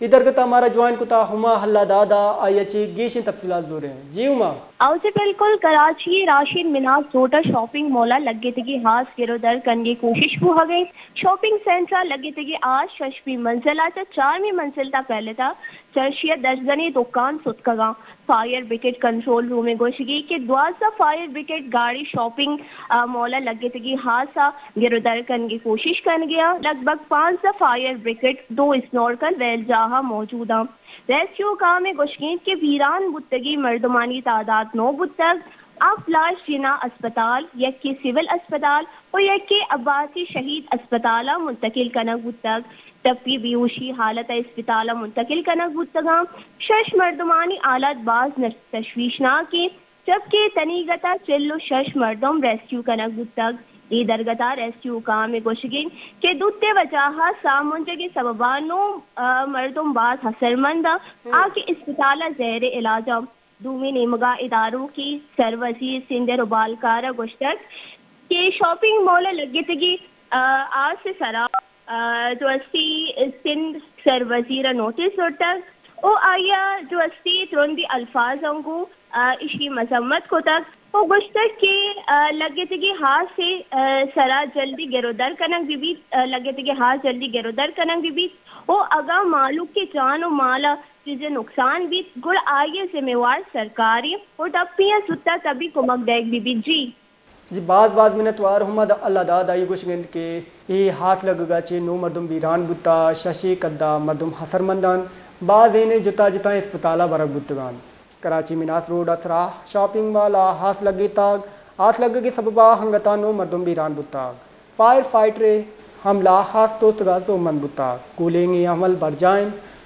اے درگت ءَ مارا جوائن کتا ہما اللہ داد ءَ، آئی ءَ چہ گیشیں تفصیلات زوریں۔ جی ہما۔ او جی بالکل، کراچی ءِ راشن مناس روڈ ءَ شاپنگ مال ءَ لگتگیں ہاس گر ءُ در کنگ ءِ کوشش بوہگ ءَ انت۔ شاپنگ سینٹر ءَ لگتگیں ہاس ششمی منزل ءَ چہ چارمی منزل تاں پھیلتہ، چرشی ءَ درجنے دکان ستکگاں۔ فائر بریگیڈ کنٹرول روم ءِ گوشگی کہ دوازدہ فائر بریگیڈ گاڑی شاپنگ، آ، مال ءَ لگتگیں ہاس ءَ گر ءُ در کنگ ءِ کوشش کنگ ءَ آں۔ لگ بھگ پانزدہ فائر بریگیڈ، دو اسنورکل ویل جاہ ءَ موجود آں۔ ریسکیو حکام ءِ گوشگ انت کہ بیران بوتگیں مردمانی تعداد نو بوتگ، ہفت لاش جناح اسپتال، یکے سول اسپتال ءُ یکے عباسی شہید اسپتال ءَ منتقل کنگ بوتگ۔ ٹپی بیہوشی حالت ءَ اسپتال ءَ منتقل کنگ بوتگاں۔ شش مردمانی حالت باز نش-، تشویشناک انت، جبکہ تنیگت ءَ چل ءُ شش مردم ریسکیو کنگ بوتگ۔ اے درگت ءَ ریسکیو حکام ءِ گوشگ انت کہ دوت ءِ وجہ ءَ سامونجگ ءِ سبب ءَ نو، آ، مردم باز ہسرمند انت، آ کہ اسپتال ءَ زیر علاج انت۔ دومی نیمگ ءَ اداروں کہ سروزیر سندھ ءِ ربالکار ءَ گوشتگ کہ شاپنگ مال ءَ لگتگیں، آ، ہاس ءِ سرا، آ، جو استی سندھ سروزیر ءَ نوٹس زرتگ ءُ آئی ءَ جو استی ترندیں الفاظ ءَ گوں، آ، ایشی مذمت کتگ ءُ گوشتگ کہ، آ، لگتگیں ہاس ءِ، آ، سرا جلدی گر ءُ در کنگ بہ بیت، آ، لگتگیں ہاس جلدی گر ءُ در کنگ بہ بیت ءُ اگاں مہلوک ءِ جان ءُ مال ءَ چیزے نقصان بیت، گڑا آئی ءِ ذمہ وار سرکار انت ءُ ٹپی ءَ زوت ءَ تبی کمک دئیگ بہ بیت۔ جی۔ جی، باز باز منتوار ہما اللہ داد ءِ گوشگ انت کہ اے ہاس لگگ ءَ چہ نو مردم بیران بوتہ، شش ءِ کد ءَ مردم ہسرمند انت، بازینے جتا جتائیں اسپتال ءَ برگ بوتگ انت۔ کراچی مناس روڈ ءِ سرا شاپنگ مال ءَ ہاس لگتگ، ہاس لگگ ءِ سبب ءَ انگت ءَ نو مردم بیران بوتگ۔ فائر فائٹر ءِ عملہ ہاس توسگ ءَ سوبمند بوتگ۔ کولینگ ءِ عمل برجاہ انت۔